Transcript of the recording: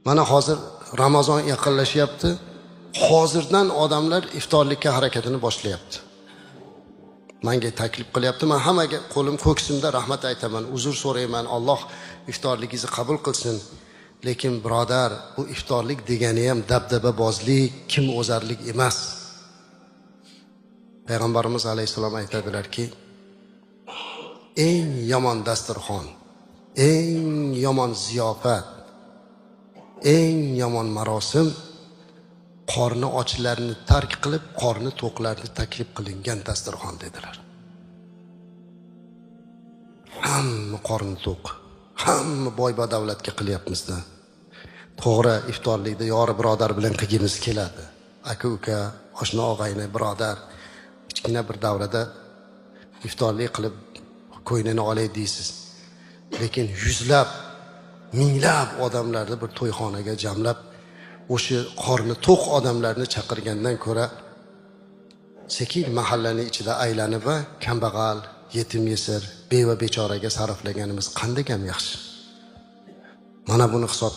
Mana hozir Ramazon yaqinlashyapti. Hozirdan odamlar iftorlikka harakatini boshlayapti. Menga taklif qilyapti. Men hammaga qo'lim ko'ksimda rahmat aytaman, uzr so'rayman. Alloh iftorligingizni qabul qilsin. Lekin birodar, bu iftorlik degani ham dabdababozlik, kim o'zarlik emas. Payg'ambarimiz alayhissalom aytadilarki, eng yomon dasturxon, eng yomon ziyofat, eng yomon marosim qorni ochlarni tark qilib, qorni to'qlarni taklif qilingan dasturxon dedilar. Hamma qorni to'q, hamma boy badavlatga qilyapmizda. To'g'ri, iftorlikda yori birodar bilan qilgimiz keladi. Aka uka, oshna og'ayni, birodar kichkina bir davrada iftorlik qilib ko'nglini olay deysiz. Lekin yuzlab, minglab odamlarni bir to'yxonaga jamlab, o'sha qorni to'q odamlarni chaqirgandan ko'ra sekin mahallani ichida aylanib va kambag'al, yetim yesir, beva bechoraga sarflaganimiz qanday ham yaxshi. Mana buni hisob